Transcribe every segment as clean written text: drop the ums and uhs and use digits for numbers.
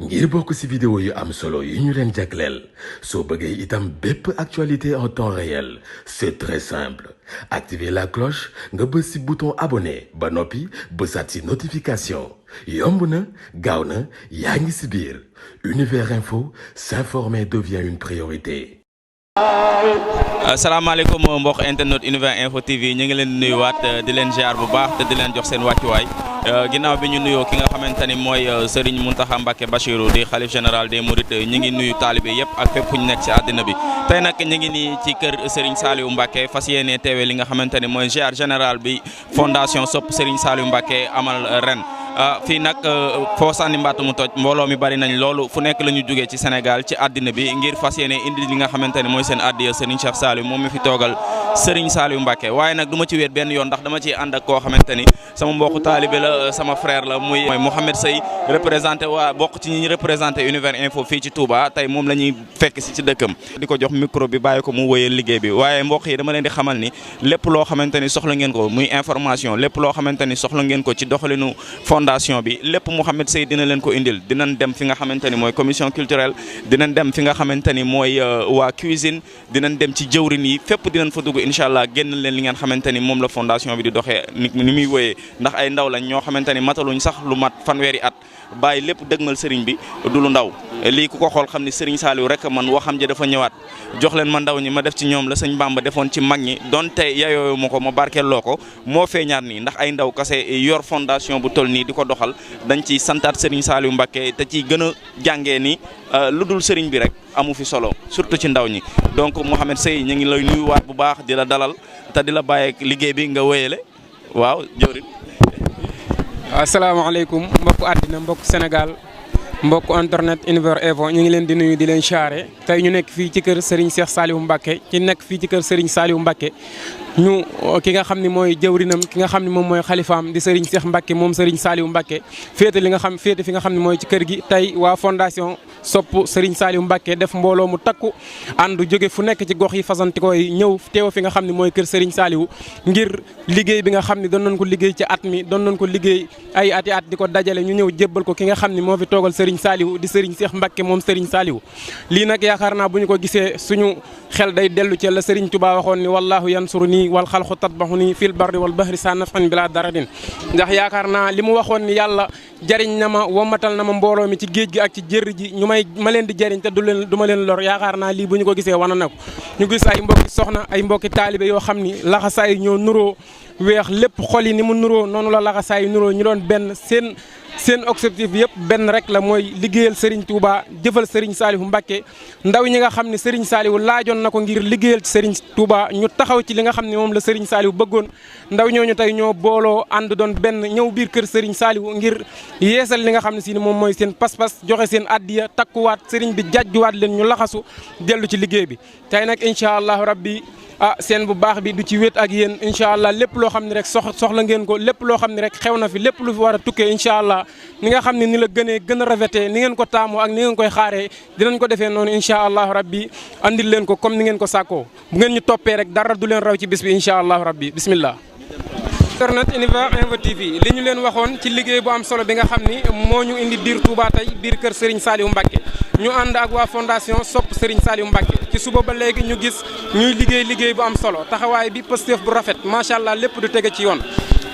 ngir bokk ci vidéo yu am solo yi ñu leen jagleel soo bëggee itam bépp actualité en temps réel c'est très simple activer la cloche nga bës ci bouton abonné ba noppi bësaat ci notification yomb na gaaw na yaa ngi ci biir Univers Info, s'informer devient une priorité. asalaamaaleykum mbokk internet Univers Info TV ñu ngi leen di nuyuwaat di leen ziar bu baax te di leen jox seen wàccuwaay ginnaaw bi ñu nuyoo ki nga xamante ni mooy Serigne Mountakha Mbacké Bachirou di xalif général des Mourides ñu ngi nuyu taalibe yëpp ak fépp fu ñu nekk ci àddina bi tey nag ñu ngi nii ci kër Serigne Saliou Mbacké fas yéene teewee li nga xamante ni mooy ziar général bi fondation Sopp Serigne Saliou Mbacké amal ren. fii nag foo sànni mbaatu mu toj mbooloo mi bari nañ loolu fu nekk la ñu jógee ci Sénégal ci àddina bi ngir fas yéene indi li nga xamante ne mooy seen addiya Serigne Cheikh Saliou moom mi fi toogal Serigne Saliou Mbacké waaye nag du ma ci wéet benn yoon ndax dama ciy ànd ak koo xamante ni sama mbokku taalibe la sama frère la muy Mouhamed Seye représenté waa bokk ci ñi représenté Univers Info fii ci Touba tey moom la ñuy fekk si ci dëkkam di ko jox micro bi bàyyi ko mu wëyal liggéey bi waaye mbokk yi dama leen di xamal ni lépp loo xamante ni soxla ngeen ko muy information lépp loo xamante ni soxla ngeen ko ci doxalinu fondation bi lépp Mouhamed Seye dina leen ko indil dinañ dem fi nga xamante ni mooy commission culturelle dinañ dem fi nga xamante ni mooy waa cuisine dinañ dem ci jëwrin yi fépp dinañ fa dugg incha allah génn leen li ngeen xamante ni moom la fondation bi di doxee ni muy wooyee ndax ay ndaw lañ ñoo xamante ni mataluñ sax lu mat fanweeri at bàyyi lépp dëgmal sëriñ bi du lu ndaw lii ku ko xool xam ni Serigne Saliou rek man waxam ja dafa ñëwaat jox leen ma ndaw ñi ma def ci ñoom la sëñ Bamba defoon ci mag ñi donte yayooyu ma ko ma barkeeloo ko moo feeñaat nii ndax ay ndaw kase yor fondation bu toll nii di ko doxal dañ ci santaat Serigne Saliou Mbacké te ci gën a jàngee ni lu dul sëriñ bi rek amu fi solo surtout ci ndaw ñi donc Mouhamed Seye ñu ngi lay nuyuwaat bu baax di la dalal te di la bàyyeeg liggéey bi nga wéyale waaw jëwriñ. asalaamaaleykum mbokku àddina mbokku Sénégal mbokku internet Univers Info ñu ngi leen di nuyu di leen charré tey ñu nekk fii ci kër Serigne Cheikh Saliou Mbacké ci nekk fii ci kër Serigne Saliou Mbacké ñu ki nga xam ne mooy jëwrinam ki nga xam ne moom mooy xalifaam di Serigne Cheikh Mbacké moom Serigne Saliou Mbacké féete fi nga xam ne mooy ci kër gi tey waa fondation Sopp Serigne Saliou Mbacké def mbooloo mu takku ànd jóge fu nekk ci gox yi fasantikoo yi ñëw teew fi nga xam ne mooy kër Serigne Saliou ngir liggéey bi nga xam ne doon nañ ko liggéey ci at mi doon nañ ko liggéey ay ati at di ko dajale ñu ñëw jébbal ko ki nga xam ne moo fi toogal Serigne Saliou di Serigne Cheikh Mbacké moom Serigne Saliou lii nag yaakaar naa bu ñu ko gisee suñu xel day dellu ci la Serigne Touba waxoon ni wallahu yansuru nii wal xalqu tatbaxu nii fil barri wal bahri sa nafan bila daradin ndax yaakaar naa li mu waxoon ni yàlla jariñ na ma womatal na ma mbooloo mi ci géej gi ak ci jër ji ma leen di jariñ te du ma leen lor yaakaar naa lii bu ñu ko gisee wana na ko ñu gis ay mbokki soxna ay mbokki taalibe yoo xam ni laxasaay ñoo nuroo weex lépp xol yi ni mu nuroo noonu la laxasaay nuroo ñu doon benn seen objectif yëpp benn rek la mooy liggéeyal Serigne Touba jëfal Serigne Saliou Mbacké ndaw ñi nga xam ne Serigne Saliou laajoon na ko ngir liggéeyal ci Serigne Touba ñu taxaw ci li nga xam ne moom la Serigne Saliou bëggoon ndaw ñooñu tey ñoo booloo ànd doon benn ñëw biir kër Serigne Saliou ngir yeesal li nga xam ne si moom mooy seen pas-pas joxe seen addiya takkuwaat Serigne bi jàjjuwaat leen ñu laxasu dellu ci liggéey bi tey nag incha allah rabbi seen bu baax bi du ci wét ak yéen incha allah lépp loo xam ne rek soxla ngeen ko lépp loo xam ne rek xew na fi lépp lu fi war a tukkee incha allah ni nga xam ne ni la gën a rafetee ni ngeen ko taamoo ak ni ngeen koy xaaree dinañ ko defee noonu incha allah rabbi andil leen ko comme ni ngeen ko sàkkoo bu ngeen ñu toppee rek dara du leen raw ci bis bi incha allah rabbi bismillah. internet Univers Info TV li ñu leen waxoon ci liggéey bu am solo bi nga xam ni moo ñu indi biir Touba tey biir kër Serigne Saliou Mbacké ñu ànd ak waa fondation Sopp Serigne Saliou Mbacké ci suba ba léegi ñu gis ñuy liggéey bu am solo taxawaay bi pëstef bu rafet macha allah lépp du tege ci yoon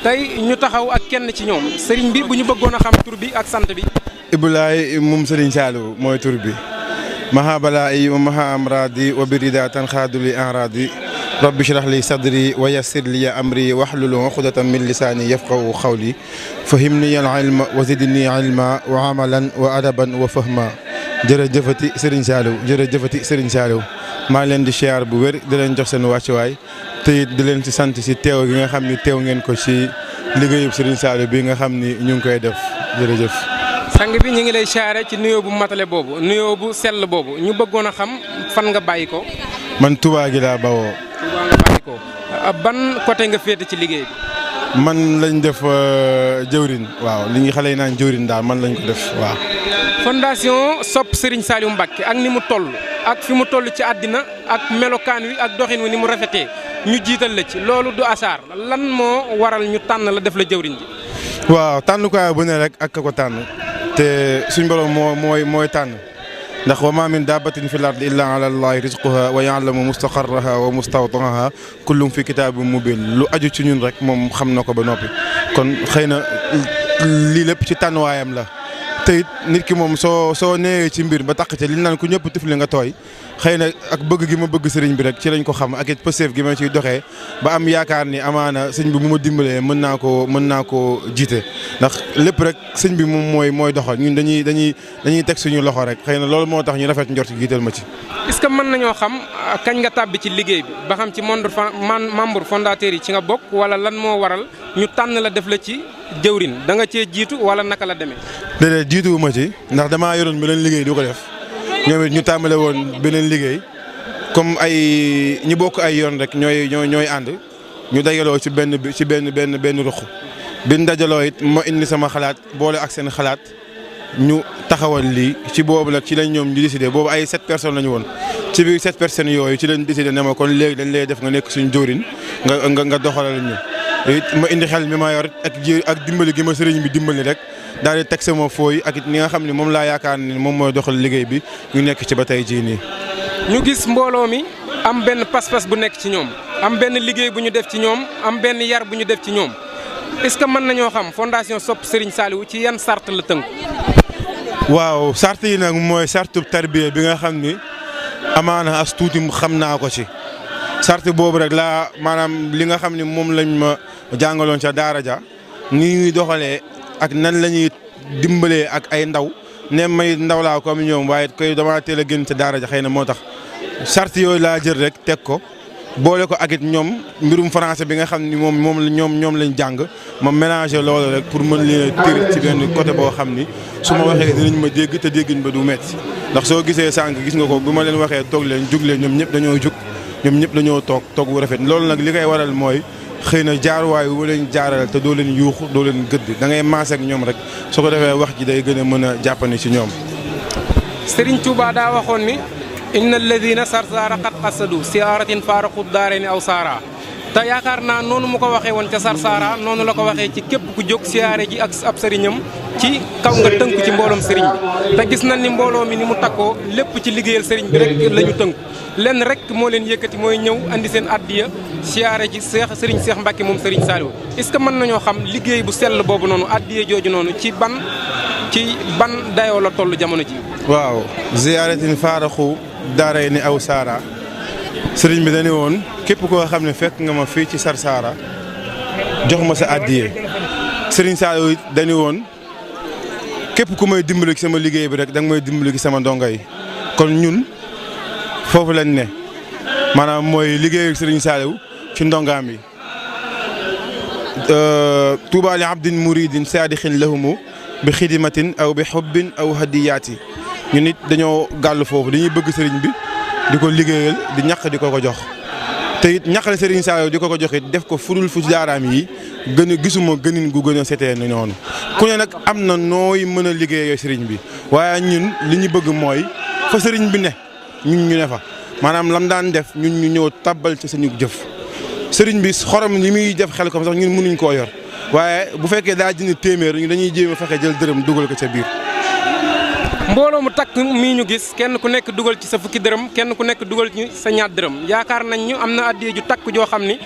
tey ñu taxaw ak kenn ci ñoom Serigne bi bu ñu bëggoon a xam tur bi ak sant bi. Ibulaay moom Serigne Saliou mooy tur bi maha balaa'i wa maha amradi wa birida tan xaaduli enradi rabbi shrah li sadri wa yassir li amri wahlul uqdatan min lisani yafqahu qawli fahimni al ilma wa zidni ilma wa amalan wa adaban wa fahma jërëjëfati Serigne Saliou jërëjëfati Serigne Saliou maa ngi leen di siyaar bu wér di leen jox seen wàccuwaay te it di leen ci sant si teew gi nga xam ni teew ngeen ko ci liggéeyub Serigne Saliou bi nga xam ni ñu ngi koy def jërëjëf. sang bi ñu ngi lay siyaare ci nuyoo bu matale boobu nuyoo bu sell boobu ñu bëggoon a xam fan nga bàyyi ko. man Touba gi laa bawoo. Touba nga bàyyi ko ban côté nga féete ci liggéey bi. man lañ def jëwrin waaw li ñu xale yi naan jëwrin daal man lañ ko def waaw. fondation Sopp Serigne Saliou Mbacké ak ni mu toll ak fi mu toll ci àddina ak melokaan wi ak doxin wi ni mu rafetee ñu jiital la ci loolu du asaar lan moo waral ñu tànn la def la jëwriñ ji. waaw tànnukaay bu ne rek ak ka ko tànn te suñ borom mooy tànn ndax wa ma min dabbatin fil ardi illa ala allahi rizquha wa ya'lamu mustaqarraha wa mustawdaaha kullum fi kitaabin mubin lu aju ci ñun rek moom xam na ko ba noppi kon xëy na lii lépp ci tànnuwaayam la te it nit ki moom soo neewee ci mbir ba taq ci li naan ku ñëpp tifli nga tooy xëy na ak bëgg gi ma bëgg sëriñ bi rek ci lañ ko xam ak it pëseef gi ma ciy doxee ba am yaakaar ni amaana sëñ bi bu ma dimbalee mën naa koo jiite ndax lépp rek sëñ bi moom mooy doxal ñun dañuy teg suñu loxo rek xëy na loolu moo tax ñu rafet njort jiital ma ci. est-ce que mën nañoo xam kañ nga tàbbi ci liggéey bi ba xam ci membre fondateur yi ci nga bokk wala lan moo waral ñu tànn la def la ci jëwrin da nga cee jiitu wala naka la demee. déedéet jiituwuma ci ndax damaa yoroon beneen liggéey di ko def ñoom it ñu tàmbale woon beneen liggéey comme ay ñi bokk ay yoon rek ñooy ànd ñu dajaloo ci benn ruq biñ dajaloo it ma indi sama xalaat boole ak seen xalaat ñu taxawal lii ci boobu nag ci lañ ñoom ñu décidé boobu ay 7 personnes la ñu woon ci biir 7 personnes yooyu ci lañ décidé ne ma kon léegi dañ lay def nga nekk suñu jëwriñ nga doxalal ñu it ma indi xel mi ma yor ak dimbali gi ma sëriñ bi dimbali rek daal di teg sama fooy ak it ni nga xam ne moom laa yaakaar ni moom mooy doxal liggéey bi ñu nekk ci ba tey jii nii. ñu gis mbooloo mi am benn pas-pas bu nekk ci ñoom am benn liggéey bu ñu def ci ñoom am benn yar bu ñu def ci ñoom est-ce que mën nañoo xam fondation Sopp Serigne Saliou ci yan sart la tënk. waaw sart yi nag mooy sartu tarbiya bi nga xam ni amaana as tuuti xam naa ko ci sart boobu rek laa maanaam li nga xam ni moom lañ ma jàngaloon ca daara ja ni ñuy doxalee ak nan la ñuy dimbalee ak ay ndaw ne may ndaw laa comme ñoom waaye koy dama teel a génn ca daara ja xëy na moo tax sart yooyu laa jël rek teg ko boole ko ak it ñoom mbirum français bi nga xam ni ñoom lañ jàng ma mélangé loolu rek pour mën leen a tëri ci benn côté boo xam ni su ma waxee dinañ ma dégg te déggin ba du metti ndax soo gisee sànq gis nga ko bu ma leen waxee toog leen jug leen ñoom ñëpp dañoo jug ñoom ñëpp dañoo toog wu rafet loolu nag li koy waral mooy xëy na jaaruwaay wu leen jaaral te doo leen yuuxu doo leen gëdd da ngay maase ak ñoom rek su ko defee wax ji day gën a mën a jàppandi ci ñoom. Serigne Touba daa waxoon ni inna alladina sarsaara qad qasadu siyaaratin faaraqu daarayni aw saara te yaakaar naa noonu mu ko waxee woon ca sarsaara noonu la ko waxee ci képp ku jóg siyaare ji ak ab sëriñam ci kaw nga tënku ci mbooloom sëriñ bi te gis nañ ni mbooloo mi ni mu takkoo lépp ci liggéeyal sëriñ bi rek la ñu tënku lenn rek moo leen yëkkati mooy ñëw andi seen addiya siyaare ji sëriñ Cheikh Mbacke moom sëriñ Saliou est-ce que mën nañoo xam liggéey bu sell boobu noonu addiya jooju noonu ci ban dayoo la toll jamono ji. waaw ziyaaratin faaraqu daarayni aw saara sëriñ bi dañu woon képp koo xam ne fekk nga ma fii ci Sarsara jox ma sa addiye sëriñ Saliou dañu woon képp ku may dimbali ci sama liggéey bi rek danga may dimbali ci sama ndongo yi kon ñun foofu lañ ne maanaam mooy liggéeyu sëriñ Saliou ci ndongaam yi tuuba li abdin muridin saadixin lahumu bi xidimatin aw bi xubbin aw hadiyaati ñun it dañoo gàll foofu dañuy bëgg sëriñ bi di ko liggéeyal di ñaq di ko jox te it ñaqale Serigne Saliou di ko jox it def ko furul fu jaaraam yi gën a gisuma gënin gu gën a setee ni noonu ku ne nag am na nooy mën a liggéeyee Serigne bi waaye ñun li ñu bëgg mooy fa Serigne bi ne ñun ñu ne fa maanaam lam daan def ñun ñu ñëw tabbal ci suñu jëf Serigne bi xorom li muy def xel comme sax ñun mënuñ koo yor waaye bu fekkee daa jënd téeméer ñu dañuy jéem a fexe jël dërëm dugal ko ca biir. mbooloo mu takk mii ñu gis kenn ku nekk dugal ci sa fukki dërëm kenn ku nekk dugal ci sa ñaar dërëm yaakaar nañ ñu am na addiya ju takk joo xam ni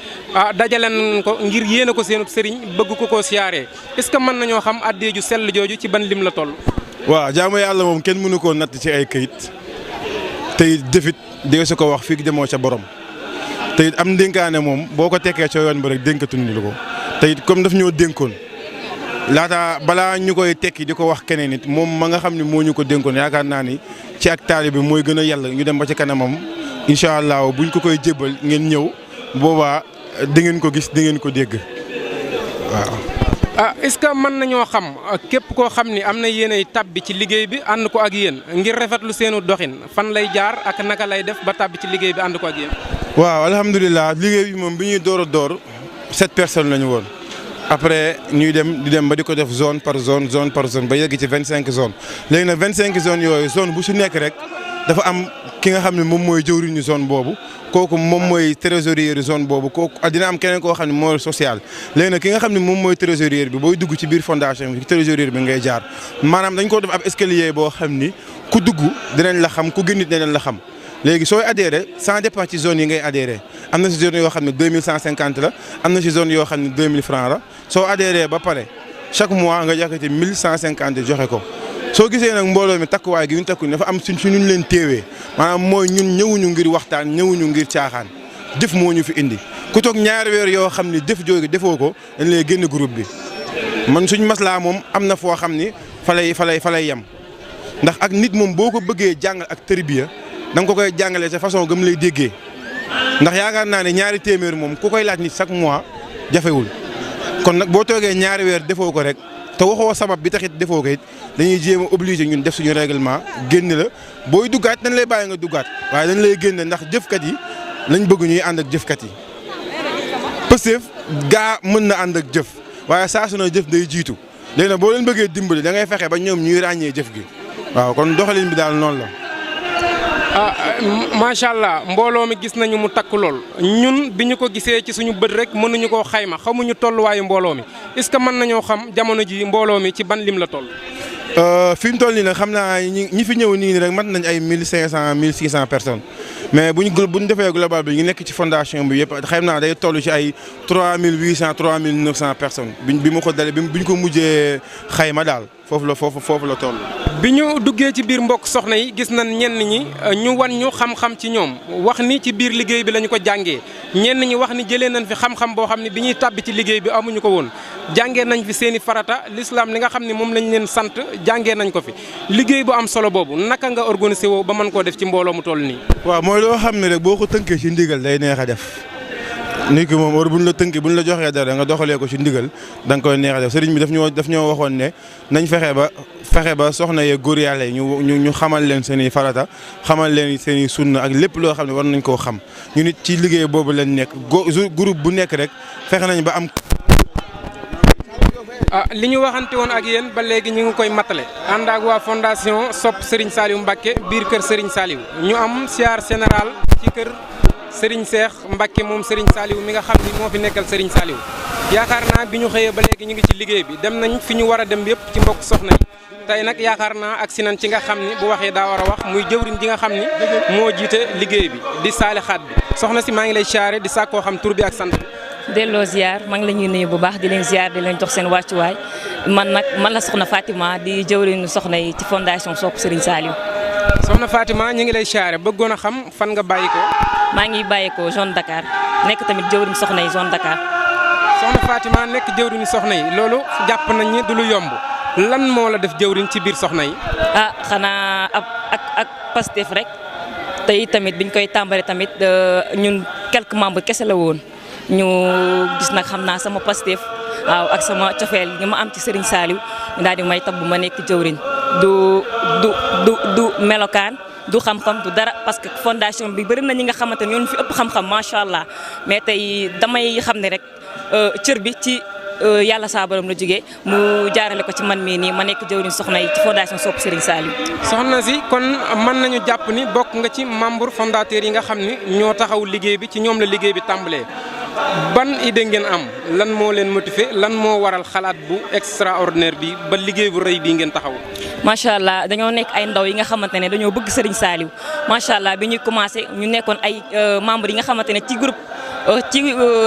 dajale nañ ko ngir yéene ko seenub sëriñ bëgg ko koo siyaaree est-ce que mën nañoo xam addiya ju sell jooju ci ban lim la toll. waaw jaamu yàlla moom kenn mënu koo natt ci ay këyit te it jëfit di su ko wax fii demoo ca borom te it am dénkaane moom boo ko tekkee ca yoon ba rek dénkatuñu ko te it comme daf ñoo dénkoon. laata balaa ñu koy tekki di ko wax keneen nit moom ma nga xam ne moo ñu ko dénkoon yaakaar naa ni ci ak taalibe bi mooy gën a yàlla ñu dem ba ci kanamam incha allah buñ ko koy jébbal ngeen ñëw boobaa da ngeen ko gis da ngeen ko dégg waaw. est-ce que mën nañoo xam képp koo xam ni am na yéenay tabbi ci liggéey bi ànd ko ak yéen ngir rafetlu seenu doxin fan lay jaar ak naka lay def ba tabbi ci liggéey bi ànd ko ak yéen. waaw alhamdulilah liggéey bi moom bi ñuy door a door 7 personnes lañu woon. après ñuy dem ba di ko def zone par zone ba yegg ci 25 zones léegi nag 25 zones yooyu zone bu su nekk rek dafa am ki nga xam ne moom mooy jëwriñu zone boobu kooku moom mooy trésorier zone boobu kooku dina am keneen koo xam ne mooy social léegi nag ki nga xam ne moom mooy trésorier bi booy dugg ci biir fondation bi trésorier bi ngay jaar maanaam dañ ko def ab escalier boo xam ni ku dugg dinañ la xam ku génn dinañ la xam léegi sooy adhéré ça dépend ci zone yi ngay adhéré am na si zone yoo xam ne 2150 la am na si zone yoo xam ne 2000 francs la soo adhéré ba pare chaque mois nga yàkkati 1150 joxe ko. soo gisee nag mbooloo mi takkuwaay gi ñu takku dafa am suñ ñu leen téewee maanaam mooy ñun ñëwuñu ngir waxtaan ñëwuñu ngir caaxaan jëf moo ñu fi indi ku toog ñaari weer yoo xam ni jëf jooju defoo ko dañ lay génn groupe bi man suñ maslaa moom am na foo xam ni fa lay yem ndax ak nit moom boo ko bëggee jàngal ak tërbiya da nga ko koy jàngalee sa façon gëm lay déggee ndax yaakaar naa ne ñaari téeméer moom ku koy laaj nit chaque mois jafewul kon nag boo toogee ñaari weer defoo ko rek te waxoo sabab bi taxit defoo ko it dañuy jéem a obligé ñun def suñu règlement génn la booy duggaat dañ lay bàyyi nga duggaat waaye dañ lay génne ndax jëfkat yi lañ bëgg ñuy ànd ak jëfkat yi. Pastef gaa mën na ànd ak jëf waaye saa su ne jëf day jiitu léegi nag boo leen bëggee dimbali da ngay fexe ba ñoom ñuy ràññee jëf gi waaw kon doxalin bi daal noonu la. macha allah mbooloo mi gis nañu mu takk lool ñun bi ñu ko gisee ci suñu bët rek mënuñu koo xayma xamuñu tolluwaayu mbooloo mi est-ce que mën nañoo xam jamono ji mbooloo mi ci ban lim la toll. fi mu toll nii nag xam naa ñi fi ñëw nii rek mat nañ ay 1500 1600 personnes mais bu ñu defee global bi ñu nekk ci fondation bi yëpp xam naa day toll ci ay 3800 3900 personnes bi mu ko dalee bi ñu ko mujjee xayma daal foofu la toll. bi ñu duggee ci biir mbokk soxna yi gis nañ ñenn ñi ñu wan ñu xam-xam ci ñoom wax ni ci biir liggéey bi lañu ko jàngee ñenn ñi wax ni jëlee nañ fi xam-xam boo xam ne bi ñuy tàbbi ci liggéey bi amuñu ko woon jàngee nañ fi seeni farata l'islam li nga xam ne moom lañ leen sant jàngee nañ ko fi liggéey bu am solo boobu naka nga organisé woo ba mën koo def ci mbooloo mu toll nii. waaw mooy loo xam ne rek boo ko tënkee ci ndigal day neex a def nit ki moom heure bu ñu la tënkee bu ñu la joxee dara nga doxalee ko ci ndigal da nga koy neex a def sëriñ bi daf ñoo waxoon ne nañ fexe ba soxna yee góor yàlla yi ñu xamal leen seen i farata xamal leen seen i sunna ak lépp loo xam ne war nañ koo xam ñu nit ci liggéey boobu lañ nekk groupe bu nekk rek fexe nañ ba am. li ñu waxante woon ak yéen ba léegi ñu ngi koy matale ànd ak waa fondation Sopp Serigne Saliou Mbacké biir kër Serigne Saliou ñu am siyaar général ci kër Serigne Cheikh Mbacké moom Serigne Saliou mi nga xam ni moo fi nekkal Serigne Saliou yaakaar naa bi ñu xëyee ba léegi ñu ngi ci liggéey bi dem nañ fi ñu war a dem yëpp ci mbokk soxna yi tey nag yaakaar naa ak si nañ ci nga xam ni bu waxee daa war a wax muy jëwriñ ji nga xam ni moo jiite liggéey bi di saalixaat bi soxna si maa ngi lay siyaare di sàkkoo xam tur bi ak sant bi. delloo ziar maa ngi la ñuy nuyu bu baax di leen ziar di leen jox seen wàccuwaay man la soxna Fatima di jëwriñu soxna yi ci fondation Sopp Serigne Saliou. soxna Fatima ñu ngi lay siyaare bëggoon a xam fan nga bàyyi ko. maa ngi bàyyi ko zone Dakar nekk tamit jëwriñu soxna yi zone Dakar. soxna Fatima nekk jëwriñu soxna yi loolu jàpp nañ ni du lu yomb lan moo la def jëwriñ ci biir soxna yi. xanaa ak Pastef rek tey tamit biñ koy tàmbali tamit ñun quelques membres kese la woon. ñu gis nag xam naa sama Pastef waaw ak sama cofeel gi ma am ci Serigne Saliou daal di may tab bu ma nekk jëwriñ du melokaan du xam-xam du dara parce que fondation bi bëri na ñi nga xamante ne ñoo fi ëpp xam-xam macha allah mais tey damay xam ne rek cër bi ci yàlla saa borom la jógee mu jaarale ko ci man mii nii ma nekk jëwriñ soxna yi ci fondation Sopp Serigne Saliou. soxna si kon mën nañu jàpp ni bokk nga ci membre fondateur yi nga xam ni ñoo taxaw liggéey bi ci ñoom la liggéey bi tàmbalee. ban idée ngeen am lan moo leen motiver lan moo waral xalaat bu extraordinaire bi ba liggéey bu rëy bii ngeen taxaw. macha allah dañoo nekk ay ndaw yi nga xamante ne dañoo bëgg Serigne Saliou macha allah bi ñuy commencé ñu nekkoon ay membres yi nga xamante ne ci groupe ci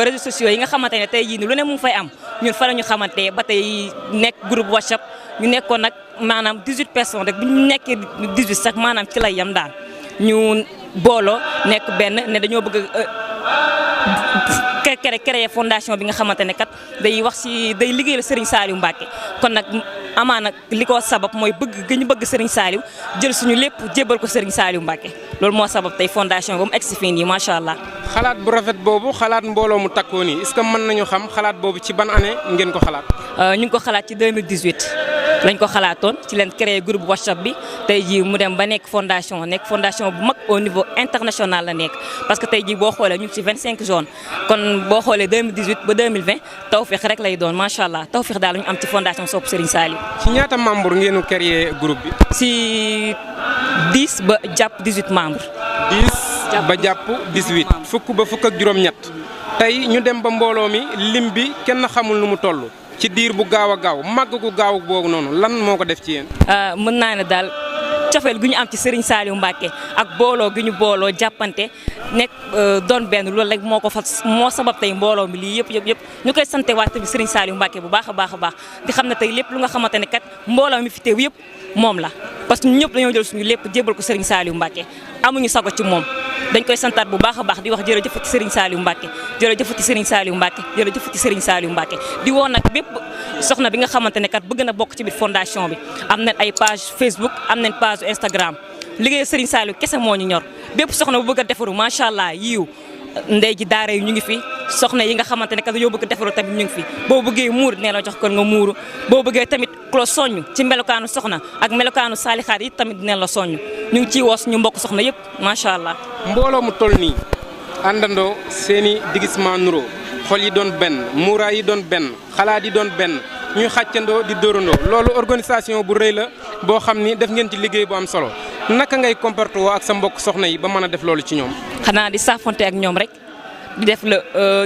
réseaux sociaux yi nga xamante ne tey jii lu ne mu ngi fay am ñun fa la ñu xamante ba tey nekk groupe WhatsApp ñu nekkoon nag maanaam 18 personnes rek bu ñu nekkee 18 sax maanaam ci lay yam daal ñu booloo nekk benn ne dañoo bëgg créer fondation bi nga xamante ne kat day wax ci day liggéeyal Serigne Saliou Mbacké kon nag amaana li ko sabab mooy bëgg gi ñu bëgg Serigne Saliou jël suñu lépp jébbal ko Serigne Saliou Mbacké loolu moo sabab tey fondation ba mu egsi fii nii macha allah. xalaat bu rafet boobu xalaat mbooloo mu takkoo nii est-ce que mën nañu xam xalaat boobu ci ban année ngeen ko xalaat. ñu ngi ko xalaat ci 2018 lañ ko xalaatoon ci leen créer groupe WhatsApp bi tey jii mu dem ba nekk fondation bu mag au niveau international la nekk parce que tey jii boo xoolee ñu ngi ci 25 zones kon boo xoolee 2018 ba 2020 tawfeex rek lay doon macha allah tawfeex daal la ñu am ci fondation Sopp Serigne Saliou. ci ñaata membre ngeen créer groupe bi. ci 10 ba jàpp 18 membres. 10 ba jàpp 18 fukk ba fukk ak juróom-ñett tey ñu dem ba mbooloo mi lim bi kenn xamul nu mu toll ci diir bu gaaw a gaaw màgg gu gaaw boobu noonu lan moo ko def ci yéen. mën naa ne daal cofeel gu ñu am ci Serigne Saliou Mbacké ak booloo gi ñu booloo jàppante nekk doon benn loolu rek moo ko fa moo sabab tey mbooloo mi lii yëpp ñu koy sante waat tamit Serigne Saliou Mbacké bu baax a baax di xam ne tey lépp lu nga xamante ne kat mbooloo mi fi teew yëpp moom la parce que ñun ñëpp dañoo jël suñu lépp jébal ko Serigne Saliou Mbacké amuñu sago ci moom dañ koy santaat bu baax a baax di wax jërëjëfati Serigne Saliou Mbacké jërëjëfati Serigne Saliou Mbacké jërëjëfati Serigne Saliou Mbacké di woo nag bépp soxna bi nga xamante ne kat bëgg na bokk ci biir fondation bi am nañ ay page Facebook am nañ page Instagram liggéey Serigne Saliou kese moo ñu ñor bépp soxna bu bëgg a defaru macha allah yiiw ndey ji daara yi ñu ngi fi soxna yi nga xamante ne kat dañoo bëgg defaru tamit ñu ngi fi boo bëggee muur nee la jox kon nga muuru boo bëggee tamit ku la soññ ci melokaanu soxna ak melokaanu saalixaat yi tamit nee la soññ ñu ngi ciy woos ñu mbokk soxna yëpp macha allah. mbooloo mu toll nii àndandoo seeni digisement nuroo xol yi doon benn muuraay yi doon benn xalaat yi doon benn ñuy xàccandoo di dóorandoo loolu organisation bu rëy la boo xam ni def ngeen ci liggéey bu am solo naka ngay comporter woo ak sa mbokk soxna yi ba mën a def loolu ci ñoom. xanaa di saafonte ak ñoom rek di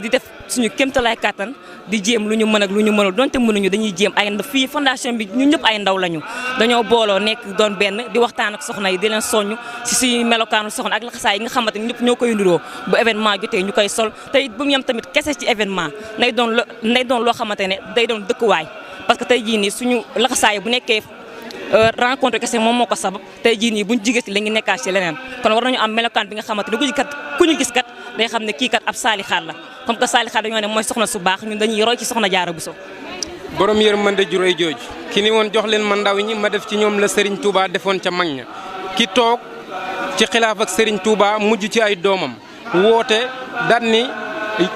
def suñu kéemtalaay kàttan di jéem lu ñu mën ak lu ñu mënul donte mënuñu dañuy jéem ay fii fondation bi ñun ñëpp ay ndaw lañu dañoo booloo nekk doon benn di waxtaan ak soxna yi di leen soññ si suñu melokaanu soxna ak laxasaay yi nga xamante ni ñëpp ñoo koy nuroo bu événement jotee ñu koy sol te it bu mu yem tamit kese ci événement nay doon loo xamante ne day doon dëkkuwaay parce que tey jii nii suñu laxasaay bu nekkee rencontre kese moom moo ko sabab tey jii nii buñ jigee ci la ngi nekkaat ci leneen kon war nañu am melokaan bi nga xamante ne ku ñu gis kat day xam ne kii kat ab saalixaat la comme que saalixaat dañoo ne mooy soxna su baax ñun dañuy roy ci soxna Jaara Buso borom yërmande ju rëy jooju ki ni woon jox leen ma ndaw ñi ma def ci ñoom la Serigne Touba defoon ca mag ña ki toog ci xilaaf ak Serigne Touba mujj ci ay doomam woote daan ni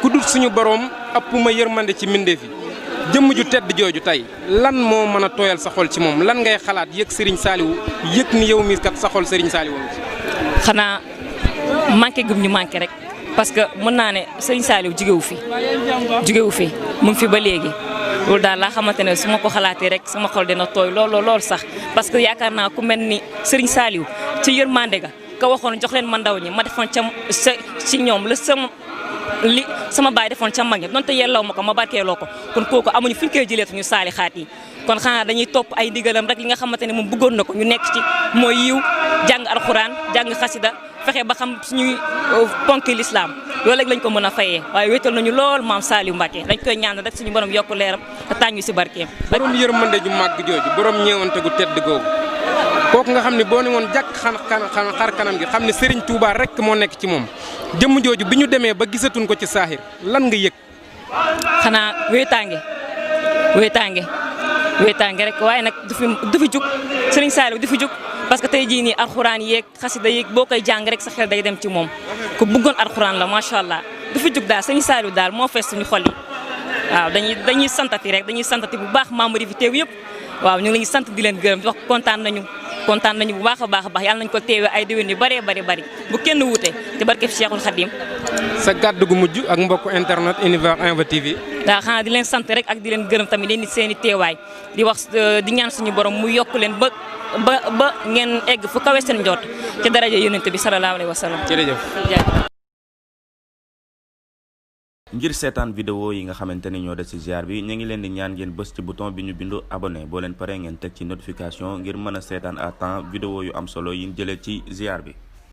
ku dul suñu borom ëpp ma yërmande ci mbindeef yi jëmm ju tedd jooju tey lan moo mën a tooyal sa xol ci moom lan ngay xalaat yëg Serigne Saliou yëg ni yow mi kat sa xol Serigne Saliou xanaa manqué gum ñu manqué rek parce que mën naa ne Serigne Saliou jógewu fi mu ngi fi ba léegi loolu daal laa xamante ne su ma ko xalaatee rek sama xol dina tooy lool sax parce que yaakaar naa ku mel ni Serigne Saliou ci yërmande ga ka waxoon jox leen ma ndaw ñi ma defoon ca ci ñoom la sama baay defoon ca mag ñi donte yellaw ma ko ma barkeeloo ko kon kooku amuñu fu ñu koy jëlee ñu saali xaat yi kon xanaa dañuy topp ay ndigalam rek li nga xamante ne moom bëggoon na ko ñu nekk ci mooy yiw jàng alxuraan jàng xasida fexe ba xam suñuy ponki lislaam loolu rek lañ ko mën a fayee waaye wéetal nañu lool maam Saliou Mbacké dañ koy ñaan rek suñu borom yokk leeram te tàññu si barkeem. borom yërmande ju màgg jooju borom ñeewante gu tedd googu kooku nga xam ne boo ne woon jàkk xar kanam gi xam ne Serigne Touba rek moo nekk ci moom jëmm jooju bi ñu demee ba gisatuñ ko ci saaxir lan nga yëg. xanaa wéetaange rek waaye nag du fi jug Serigne Saliou du fi jug parce que tey jii nii alxuraan yeeg xasida yeeg boo koy jàng rek sa xel day dem ci moom ku bëggoon alxuraan la macha allah du fi jug daal Serigne Saliou daal moo fees suñu xol yi waaw dañuy santati bu baax membre yi fi teew yëpp waaw ñu ngi leen di sant di leen gërëm di wax kontaan nañu bu baax a baax yàlla nañu ko teewee ay déwén yu bari bu kenn wuute ci barke Cheikhul Khadim. sa gàddu gu mujj ak mbokku internet Univers Info TV. waaw xanaa di leen sant rek ak di leen gërëm tamit leen seen i teewaay di wax di ñaan suñu borom mu yokk leen ba ngeen egg fu kawe seen njort ci daraja yonent bi sallallahu alayhi wa sallam. jërëjëf. ngir seetaan vidéo yi nga xamante ni ñoo des ci ziar bi ñu ngi leen di ñaan ngeen bës ci bouton bi ñu bindu abonné boo leen paree ngeen teg ci notification ngir mën a seetaan à temps vidéo yu am solo yi ñu jëlee ci ziar bi.